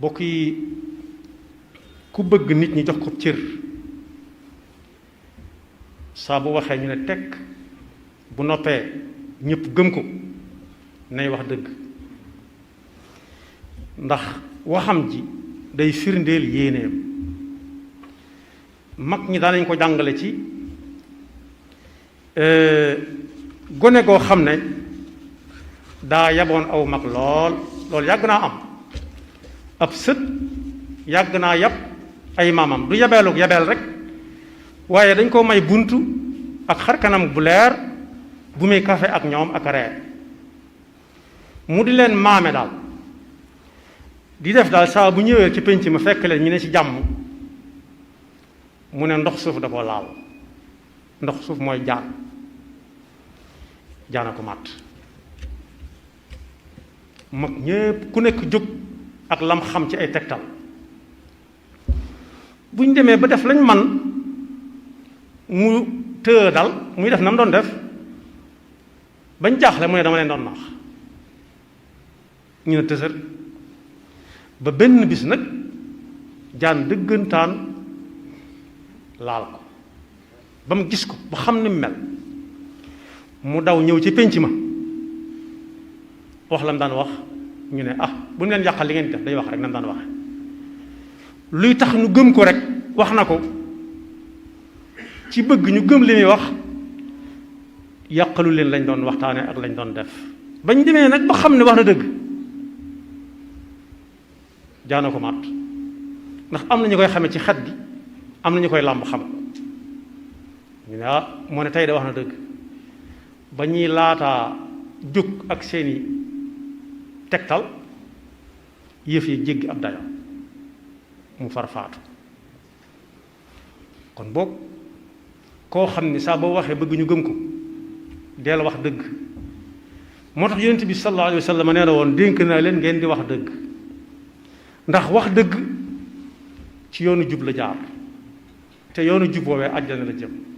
bokk yi ku bëgg nit ñi jox ko cër saa bu waxee ñu ne tekk bu noppee ñëpp gëm ko nay wax dëgg ndax waxam ji day firndeel yéeneem mag ñi daanañ ko jàngale ci gone goo xam ne daa yaboon aw mag lool loolu yàgg naa am ab sët yàgg naa yab ay maamam du yabeeluk yabeel rek waaye dañ koo may buntu ak xar kanam bu leer bu muy kafe ak ñoom ak reer mu di leen maame daal di def daal saa bu ñëwee ci penc ma fekk leen ñu ne ci jàmm mu ne ndox suuf da koo laal ndox suuf mooy jaan jaana ko màtt mag ñépp ku nekk jóg ak lam xam ci ay tegtal bu ñu demee ba def lañ man mu tëë dal muy def na mu doon def bañ jaaxle mu ne dama leen doon naax ñu ne tësër ba benn bis nag jaan dëggantaan laal ko ba mu gis ko ba xam ni mu mel mu daw ñëw ci pénc ma wax la mu daan wax ñu ne bu ñu leen yàqal li ngeen def day wax rek na mu daan waxe luy tax ñu gëm ko rek wax na ko ci bëgg ñu gëm li muy wax yàqalu leen lañ doon waxtaane ak lañ doon def bañ demee nag ba xam ne wax na dëgg jaana ko màtt ndax am na ñu koy xame ci xet gi am na ñu koy làmb xam ñu ne moo ne tey de wax na dëgg ba ñuy laataa jóg ak seeni tegtal yëf yi jéggi ab dayo mu far faatu kon boog koo xam ni saa boo waxee bëgg ñu gëm ko deel wax dëgg moo tax yonent bi sallallahu alayhi wa sallam nee na woon dénk naa leen ngeen di wax dëgg ndax wax dëgg ci yoonu jub la jaar te yoonu jub woowee àjjana la jëm